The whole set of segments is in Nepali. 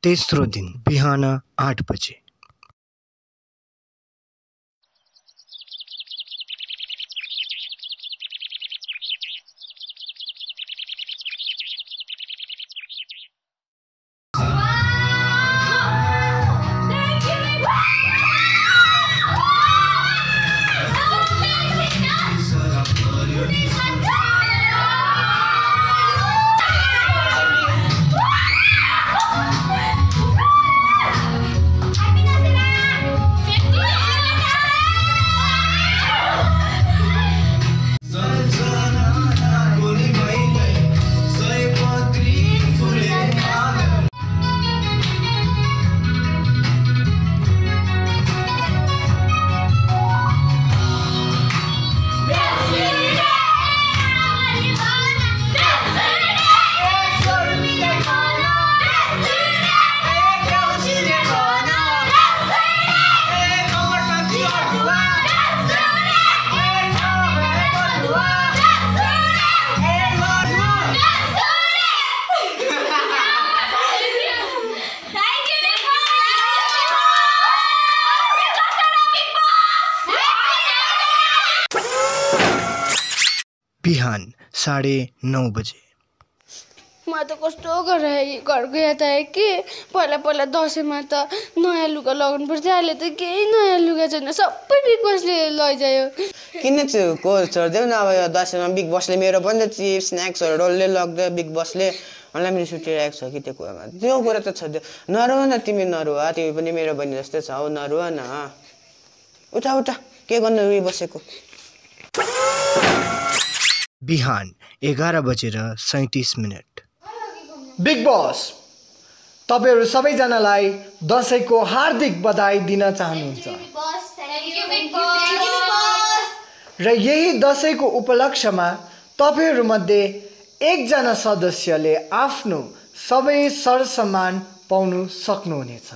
तेस्रो दिन बिहान 8 बजे। बिहान 9:30 बजे। म त कस्तो गरेर घरको याद आयो कि पहिला दसैँमा त नयाँ लुगा लगाउनु पर्थ्यो। अहिले त केही नयाँ लुगा छैन, सबै बिग बसले लैजायो। किन चाहिँ कोच छोडिदेऊ न। अब यो दसैँमा बिग बसले मेरो पनि त चिप्स स्न्याक्सहरू डल्लै लग्दै बिग बसले मलाई पनि सुटिरहेको छ कि त्यो कुरामा। त्यो कुरा त छोडिदेऊ। नरुवा न तिमी, नरुवा। तिमी पनि मेरो बहिनी जस्तै छौ, नरुवा न। उठा के गर्नु बसेको। बिहान 11:37। बिग बस, तपाईहरु सबैजनालाई दसैँको हार्दिक बधाई दिन चाहनुहुन्छ र यही दसैँको उपलक्ष्यमा तपाईहरु मध्ये एकजना सदस्यले आफ्नो सबै सरसम्मान पाउनु सक्नुहुनेछ।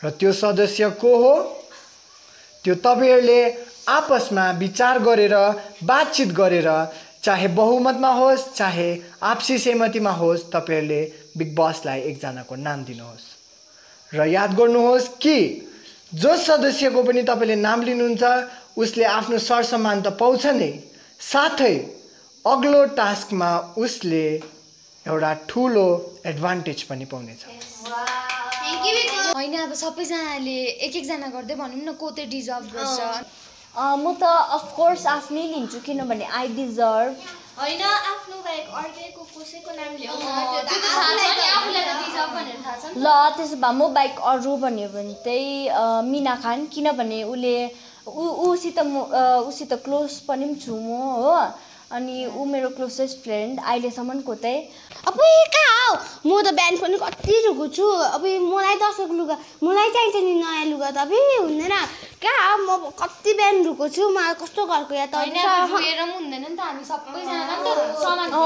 र त्यो सदस्य को हो? त्यो तपाईहरुले आपसमा विचार गरेर बातचित गरेर, चाहे बहुमतमा होस् चाहे आपसी सहमतिमा होस्, तपाईहरुले बिग बसलाई एकजनाको नाम दिनुहोस्। र याद गर्नुहोस् कि जो सदस्यको पनि तपाईले नाम लिनुहुन्छ उसले आफ्नो सरसम्मान त पाउँछ नै, साथै अग्लो टास्कमा उसले एउटा ठुलो एडभान्टेज पनि पाउनेछ। हैन, अब सबैजनाले एक जना गर्दै भनौँ न को चाहिँ डिजर्भ गर्छ। म त अफकोर्स आफ्नै लिन्छु, किनभने आई डिजर्भ। हैन, आफ्नो बाहेक अर्कैको कसैको नाम ल्याऊ न। ल त्यसो भए म बाहेक अरू भन्यो भने चाहिँ मिना खान, किनभने उसित क्लोज पनि छु म हो। अनि ऊ मेरो क्लोजेस्ट फ्रेन्ड अहिलेसम्मको चाहिँ। अब कहाँ हो? म त बिहान पनि कति रुको छु। अब मलाई दसैँको लुगा मलाई चाहिन्छ नि, नयाँ लुगा त अब हुँदैन। कहाँ म कति बिहान रुको छु। मलाई कस्तो घरको याद आउँछ। हेर पनि हुँदैन नि त, हामी सबैजना त समान तर त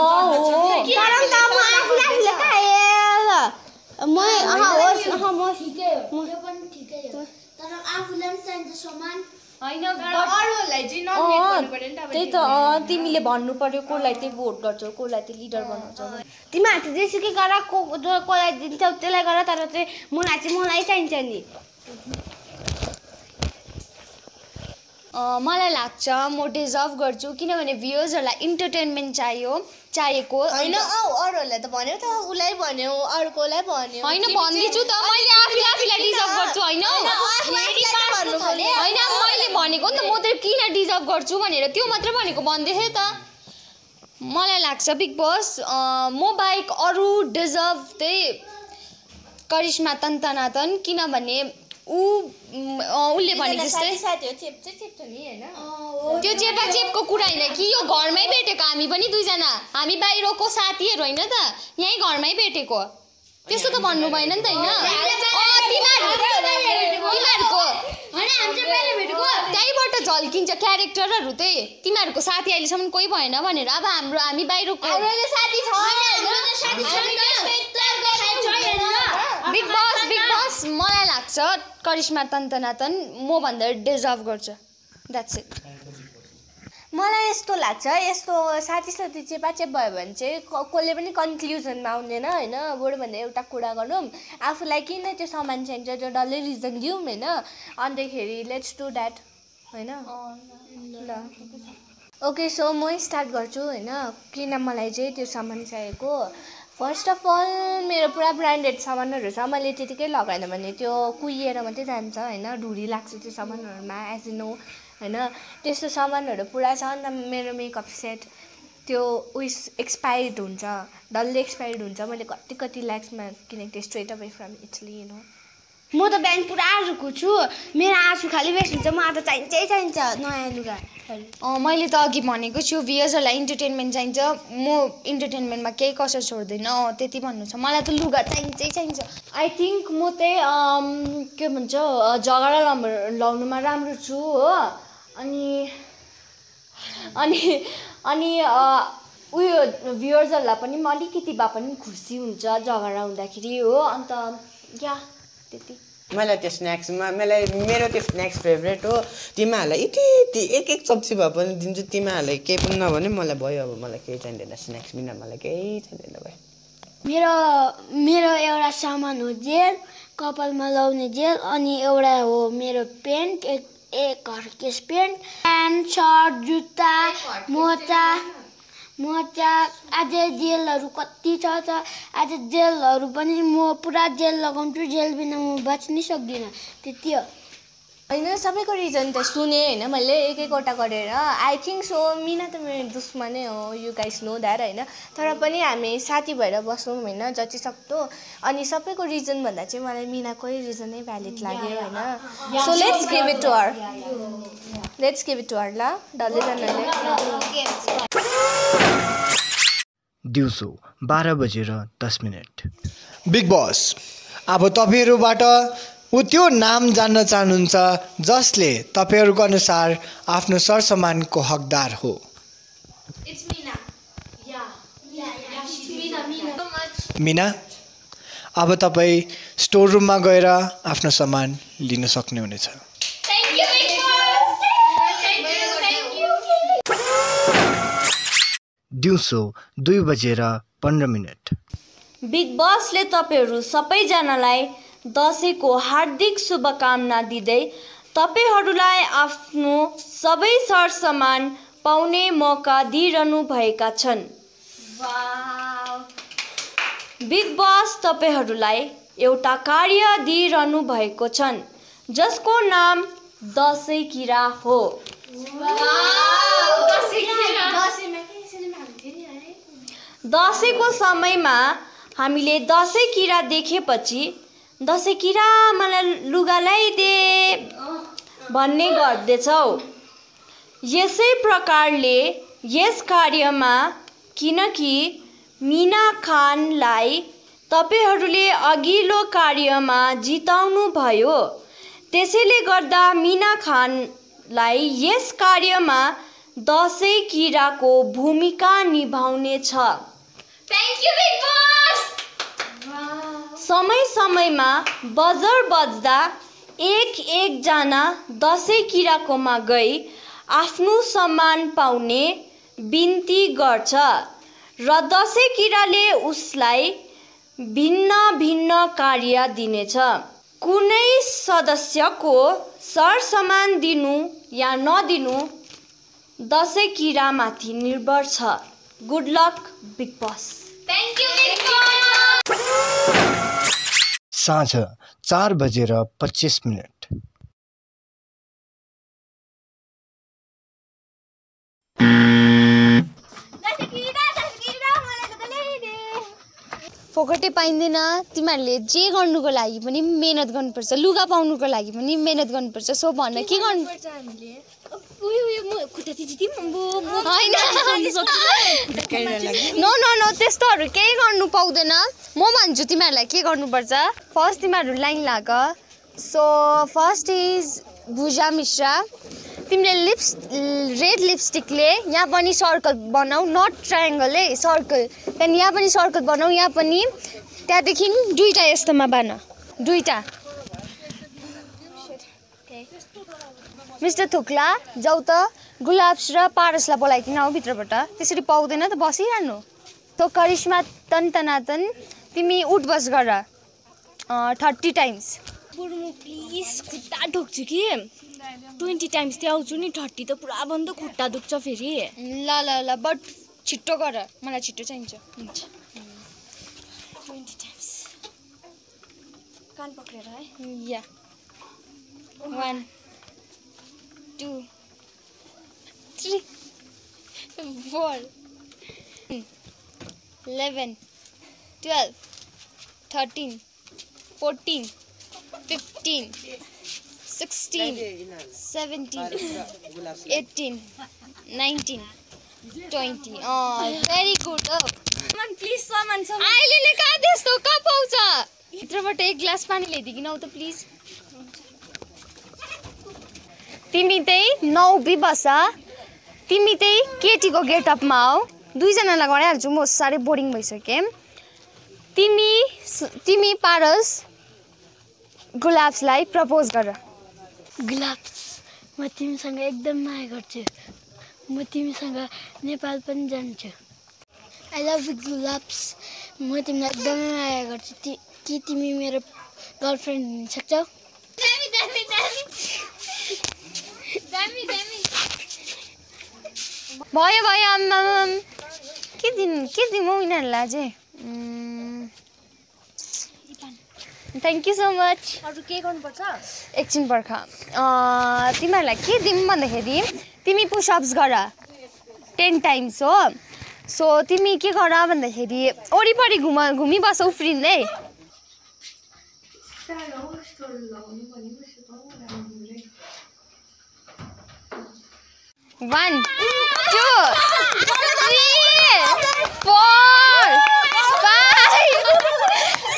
म आफूले म ठिकै हो, त्यो पनि ठिकै हो। तर आफूलाई पनि चाहिन्छ समान। हैन, अरूलाई चाहिँ नमिट गर्नु पर्यो नि त। त्यही त तिमीले भन्नु पर्यो कोलाई चाहिँ भोट गर्छौ, कोलाई चाहिँ लिडर बनाउँछौ। तिमीहरू चाहिँ जेसुकै गर, कोलाई दिन्छौ त्यसलाई गर, तर चाहिँ मलाई चाहिन्छ नि। मलाई लाग्छ म डिजर्भ गर्छु, किनभने भ्युजहरूलाई इन्टरटेनमेन्ट चाहिएको। हैन, अरूहरूलाई त भन्यो त, उलाई भन्यो, अर्कोलाई भन्यो। हैन भन्दिछु त, मैले आफूलाई डिजर्भ गर्छु। हैन मैले भनेको नि त, म त किन डिजर्भ गर्छु भनेर, त्यो मात्र भनेको भन्दै थिएँ त। मलाई लाग्छ बिग बस म बाहेक अरू डिजर्भ चाहिँ करिश्मा तन्तनातन, किनभने उसले भनेको जस्तै त्यो चेपको कुरा होइन कि यो घरमै भेटेको हामी पनि दुईजना, हामी बाहिरको साथीहरू होइन त, यहीँ घरमै भेटेको। त्यस्तो त भन्नु भएन नि त। होइन त्यहीँबाट झल्किन्छ क्यारेक्टरहरू चाहिँ। तिमीहरूको साथी अहिलेसम्म कोही भएन भनेर अब हामी बाहिरको बिग बस मलाई लाग्छ करिश्मा तन्तनातन मभन्दा डिजर्भ गर्छ द्याट्स इट मलाई यस्तो लाग्छ यस्तो साथी चेपाचेप भयो भने चाहिँ कसले पनि कन्क्लुजनमा आउँदैन होइन बरुभन्दा एउटा कुरा गरौँ आफूलाई किन त्यो सामान चाहिन्छ त्यो डल्लै रिजन दिउँ होइन अन्तखेरि लेट्स डु द्याट होइन ल ओके सो म स्टार्ट गर्छु होइन किन मलाई चाहिँ त्यो सामान चाहिएको फर्स्ट अफ अल मेरो पुरा ब्रान्डेड सामानहरू छ मैले त्यतिकै लगाएन भने त्यो कुहिएर मात्रै जान्छ होइन ढुरी लाग्छ त्यो सामानहरूमा एज नो होइन त्यस्तो सामानहरू पुरा छ अन्त मेरो मेकअप सेट त्यो उइस एक्सपायर्ड हुन्छ डल्लै एक्सपायर्ड हुन्छ मैले कति ल्याक्समा किनेको थिएँ straight away from Italy you know म त बिहान पुरा रुको छु मेरो आँसु खालि वेस्ट हुन्छ मलाई त चाहिन्छ नयाँ लुगा मैले त अघि भनेको छु भ्युयर्सहरूलाई इन्टरटेनमेन्ट चाहिन्छ म इन्टरटेनमेन्टमा केही कसर छोड्दैन त्यति भन्नु छ मलाई त लुगा चाहिन्छ आई थिङ्क म चाहिँ के भन्छ झगडा लाउनुमा राम्रो छु हो अनि उयो भ्युयर्सहरूलाई पनि म अलिकति भए पनि खुसी हुन्छ झगडा हुँदाखेरि हो अन्त या त्यति मलाई त्यो स्न्याक्समा मेरो त्यो स्न्याक्स फेभरेट हो तिमीहरूलाई यति एक सब्जी भए पनि दिन्छु तिमीहरूलाई केही पनि नभने मलाई भयो अब मलाई केही चाहिँदैन स्न्याक्स बिना मलाई केही चाहिँदैन भयो मेरो एउटा सामान हो जेल कपालमा लाउने जेल अनि एउटा हो मेरो पेन्ट एक हर्केस पेन्ट प्यान्ट सर्ट जुत्ता मोजा अझै जेलहरू कति छ अझै जेलहरू पनि म पुरा जेल लगाउँछु जेल बिना म बाँच्नै सक्दिनँ त्यति हो होइन सबैको रिजन त सुने होइन मैले एकवटा गरेर आई थिङ्क सो मिना त मेरो दुश्मनै हो यु गाइस नो द्याट होइन तर पनि हामी साथी भएर बसौँ होइन जति सक्दो अनि सबैको रिजन भन्दा चाहिँ मलाई मिनाकै रिजनै भ्यालिड लाग्यो होइन so let's give it to her ल डल्लैजनाले दिउँसो 12:10 बिग बस अब तपाईँहरूबाट त्यो नाम जान्न चाहनुहुन्छ जसले तपाईँहरूको अनुसार आफ्नो सरसामानको हकदार हो मिना अब तपाईँ स्टोर रुममा गएर आफ्नो सामान लिन सक्नुहुनेछ दिउँसो 2:15 बिग बसले तपाईँहरू सबैजनालाई दसैँको हार्दिक शुभकामना दिँदै तपाईँहरूलाई आफ्नो सबै सरसामान पाउने मौका दिइरहनु भएका छन् बिग बस तपाईँहरूलाई एउटा कार्य दिइरहनु भएको छन् जसको नाम दसैँ किरा हो दसैँको समयमा हामीले दसैँ किरा देखेपछि दसैँ किरा मलाई लुगा ल्याइदे भन्ने गर्दछौ यसै प्रकारले यस कार्यमा किनकि मिना खानलाई तपाईहरूले अघिल्लो कार्यमा जिताउनु भयो त्यसैले गर्दा मिना खानलाई यस कार्यमा दसैँ किराको भूमिका निभाउने छ समय समयमा बजर बज्दा एकजना दसैँ किराकोमा गई आफ्नो सम्मान पाउने बिन्ती गर्छ र दसैँ किराले उसलाई भिन्न कार्य दिनेछ कुनै सदस्यको सरसामान दिनु या नदिनु दसैँ किरामाथि निर्भर छ गुड लक बिग बस साँझ 4:25 फोकटे पाइँदैन तिमीहरूले जे गर्नुको लागि पनि मेहनत गर्नुपर्छ लुगा पाउनुको लागि पनि मेहनत गर्नुपर्छ सो भन्न के गर्नुपर्छ हामीले नो त्यस्तोहरू केही गर्नु पाउँदैन म भन्छु तिमीहरूलाई के गर्नुपर्छ फर्स्ट तिमीहरू लाइन लाग सो फर्स्ट इज भुजा मिश्रा तिमीले रेड लिपस्टिकले यहाँ पनि सर्कल बनाऊ नट ट्रायङ्गल है सर्कल त्यहाँदेखि यहाँ पनि सर्कल बनाऊ यहाँ पनि त्यहाँदेखि दुईवटा यस्तोमा बान दुईवटा मिस्टर थुक्ला जाऊ त गुलाब्स र पारसलाई बोलाइकिन आऊ भित्रबाट त्यसरी पाउँदैन त बसिरहनु तो करिश्मा तन्तनातन तिमी उठ बस गर 30 टाइम्स बरु म प्लिज खुट्टा दुख्छु कि 20 टाइम्स त्यो आउँछु नि 30 त पुरा बन्द खुट्टा दुख्छ फेरि ल ल ल बट छिट्टो गर मलाई छिट्टो चाहिन्छ 20 टाइम्स कान पक्रेर है या 1 2 3 4 11 12 13 14 15 16 17 18 19 20 very good सामान प्लिज सामान अहिले नै कहाँ त्यस्तो कहाँ पाउँछ भित्रबाट एक ग्लास पानी ल्याइदिकिन आऊ त प्लिज तिमी त्यही 9 बस तिमी त्यही केटीको गेटअपमा आऊ दुईजनालाई गराइहाल्छु म साह्रै बोरिङ भइसकेँ तिमी पारस गुलाब्सलाई प्रपोज गर गुलाब्स म तिमीसँग एकदम माया गर्छु म तिमीसँग नेपाल पनि जान्छु आई लभ यु गुलाब्स म तिमीलाई एकदमै माया गर्छु कि तिमी मेरो गर्लफ्रेन्ड हुन सक्छौ भयो आम्मा के दिउँ यिनीहरूलाई चाहिँ थ्याङ्क यू सो मच अरू के गर्नुपर्छ एकछिन पर्ख तिमीहरूलाई के दिउँ भन्दाखेरि तिमी पुसअप्स गर 10 टाइम्स हो सो तिमी के गर भन्दाखेरि वरिपरि घुमिबस उफ्रिँदै 1 2 3 4 5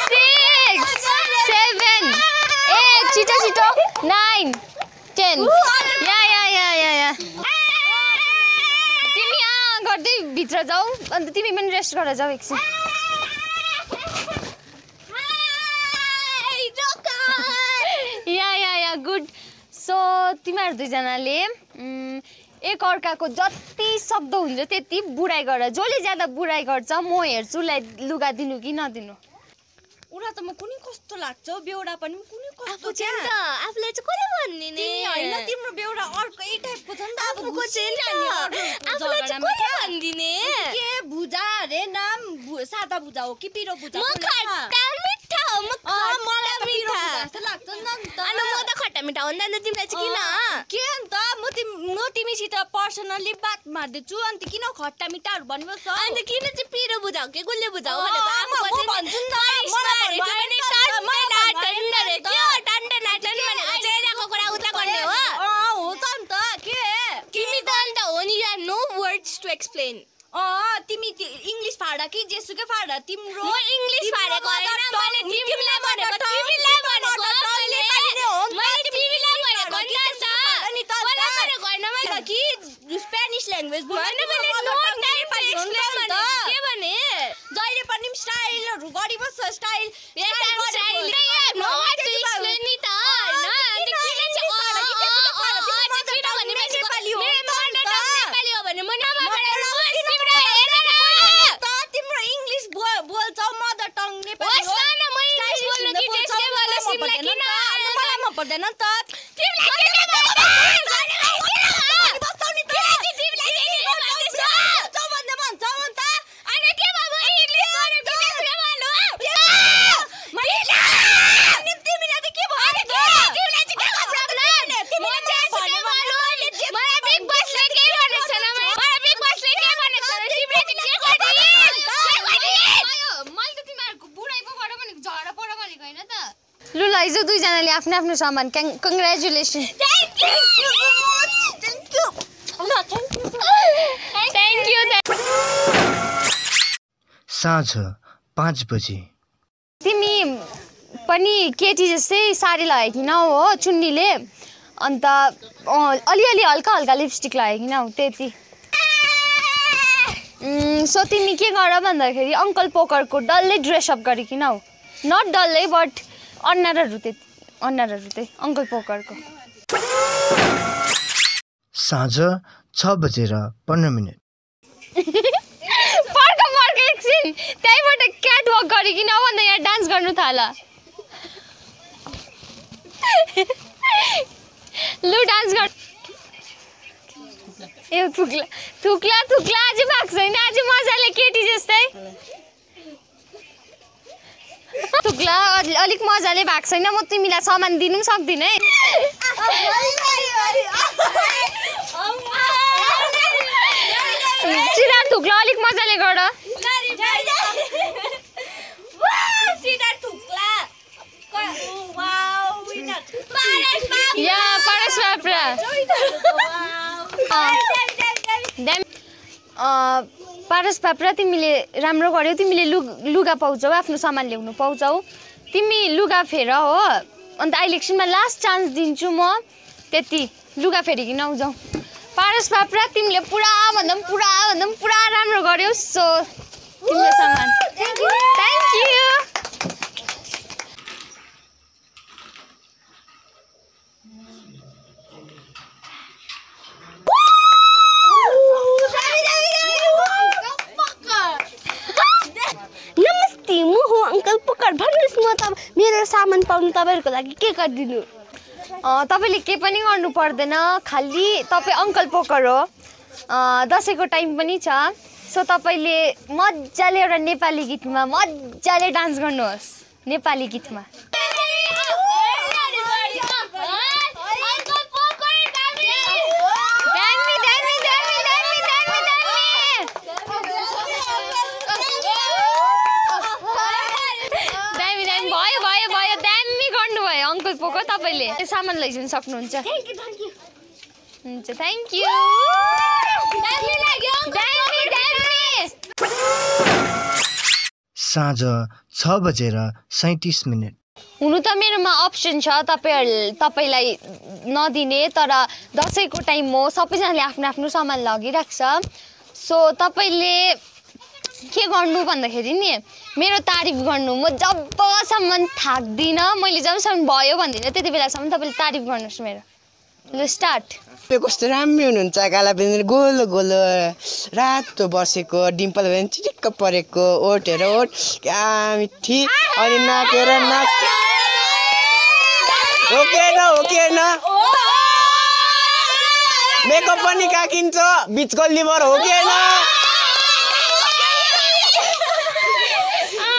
6 7 8 छिटो 9 10 या तिमी गर्दै भित्र जाऊ अन्त तिमी पनि रेस्ट गरेर जाऊ एकछिन या गुड सो तिमीहरू दुईजनाले एक अर्काको जति शब्द हुन्छ त्यति बुढाइ गर जसले ज्यादा बुढाइ गर्छ म हेर्छु लुगा दिनु कि नदिनु उरा त म कुनै कस्तो लाग्छ बेउरा पनि कुनै कस्तो छ आफुलाई चाहिँ कसले भन्ने नि हैन तिम्रो बेउरा अर्कै टाइपको छ नि त आफुको चाहिँ आफुलाई चाहिँ कसले भन्दिने के भुजा रे नाम सादा भुजा हो कि पिरो भुजा म खट्टा मिठा हो मलाई त पिरो भुजा जस्तो लाग्छ नि त अनि म त खट्टा मिठा हो नि त तिमीलाई चाहिँ के अन्त म तिमीसित पर्सनली बात मार्दैछु अन्त किन खट्टा मिठाहरू भन्नुपर्छ अन्त किन चाहिँ पिरो भुजा हो कि गुलियो भुजा हो भनेको आफू भन्छु नि त एक्सप्लेन तिमी इंग्लिश फाडा कि जेसुकै फाडा तिम्रो म इंग्लिश फाडेको हैन मैले तिमीलाई भनेको कि स्पेनिश ल्याङ्ग्वेज भने जहिले पनि स्टाइलहरु गरिबस् स्टाइल पर्दैन त लु लैजाऊ दुईजनाले आफ्नो आफ्नो सामान कङ्ग्रेचुलेसन थ्याङ्क यू साँझ 5 बजे तिमी पनि केटी जस्तै साडी लगाइकिन हो चुन्नीले अन्त अलिअलि हल्का हल्का लिपस्टिक लगाइकिन हौ त्यति सो तिमी के गर भन्दाखेरि अङ्कल पोकरको डल्लै ड्रेसअप गरिकिन हौ नट डल्लै बट अनुहारहरू त्यही अङ्कल पोकरको साँझ 6:15 फर्क एकछिन त्यहीबाट क्याट वक गरिकन भन्दा यहाँ डान्स गर्नु थाल लु डान्स गर ए थुक्ला थुक्ला थुक्ला अझै भएको छैन अझै मजाले केटी जस्तै थुक्ला अलिक मजाले भएको छैन म तिमीलाई सामान दिनु पनि सक्दिनँ है सिधा थुक्ला अलिक मजाले गर या पारस बाप्रा पारस बाप्रा तिमीले राम्रो गर्यौ तिमीले लुगा पाउँछौ आफ्नो सामान ल्याउनु पाउँछौ तिमी लुगा फेर हो अन्त अहिले एकछिनमा लास्ट चान्स दिन्छु म त्यति लुगा फेरिकन आउँछौ पारस बाप्रा तिमीले पुरा भन्दा पनि पुरा राम्रो गर्यौ सो तिम्रो सामान थ्याङ्क यू नमस्ते म हो अङ्कल पकर भन्नुहोस् म त मेरो सामान पाउनु तपाईँहरूको लागि के गरिदिनु तपाईँले के पनि गर्नु पर्दैन खालि तपाईँ अङ्कल पोकर हो दसैँको टाइम पनि छ सो तपाईँले मजाले एउटा नेपाली गीतमा मजाले डान्स गर्नुहोस् नेपाली गीतमा पोको तपाईले सामान लैजाउन सक्नुहुन्छ हुन्छ थ्याङ्क यू साँझ 6:37 हुनु त मेरोमा अप्सन छ तपाईलाई नदिने तर दसैँको टाइम हो सबैजनाले आफ्नो आफ्नो सामान लगिराख्छ सो तपाईले के गर्नु भन्दाखेरि नि मेरो तारिफ गर्नु म जबसम्म थाक्दिन मैले जबसम्म भयो भन्दिनँ त्यति बेलासम्म तपाईँले तारिफ गर्नुहोस् मेरो लु स्टार्ट कस्तो राम्रो हुनुहुन्छ काला पेन गोलो गोलो रातो बसेको डिम्पल पनि चिटिक्क परेको ओठ हेर ओठ क्या मिठी अनि नाकेर नाक ओके न मेकअप पनि काकिन्छ बिचको लिभर हो कि न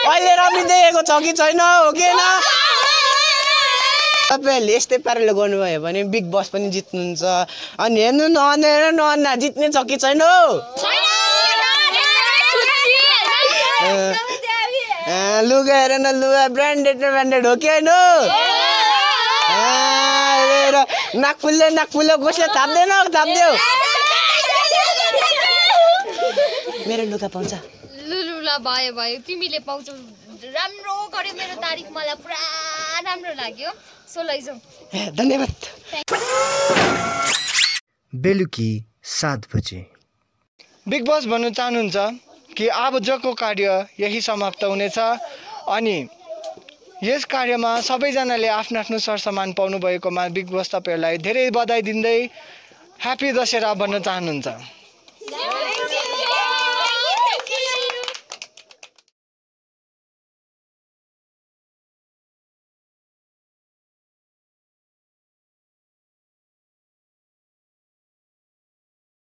अहिले राम्रो देखेको छ कि छैन हो कि न तपाईहरुले यस्तै पाराले गर्नुभयो भने बिग बस पनि जित्नुहुन्छ अनि हेर्नु नअनेर जित्ने छ कि छैन लुगा हेर न लुगा ब्रान्डेड हो कि होइन नाक फुल्यो कसले थाप्देऊ मेरो लुगा पाउँछ लुलुला भयो तिमीले पाउँछौ राम्रो गर्यो मेरो तारिफ मलाई पुरा राम्रो लाग्यो सो लैजाऊ धन्यवाद बेलुकी 7 बजे बिग बस भन्नु चाहनुहुन्छ कि आजको कार्य यही समाप्त हुनेछ अनि यस कार्यमा सबैजनाले आफ्नो आफ्नो सरसामान पाउनु भएकोमा बिग बस तपाईहरुलाई धेरै बधाई दिँदै ह्यापी दशहरा भन्न चाहनुहुन्छ।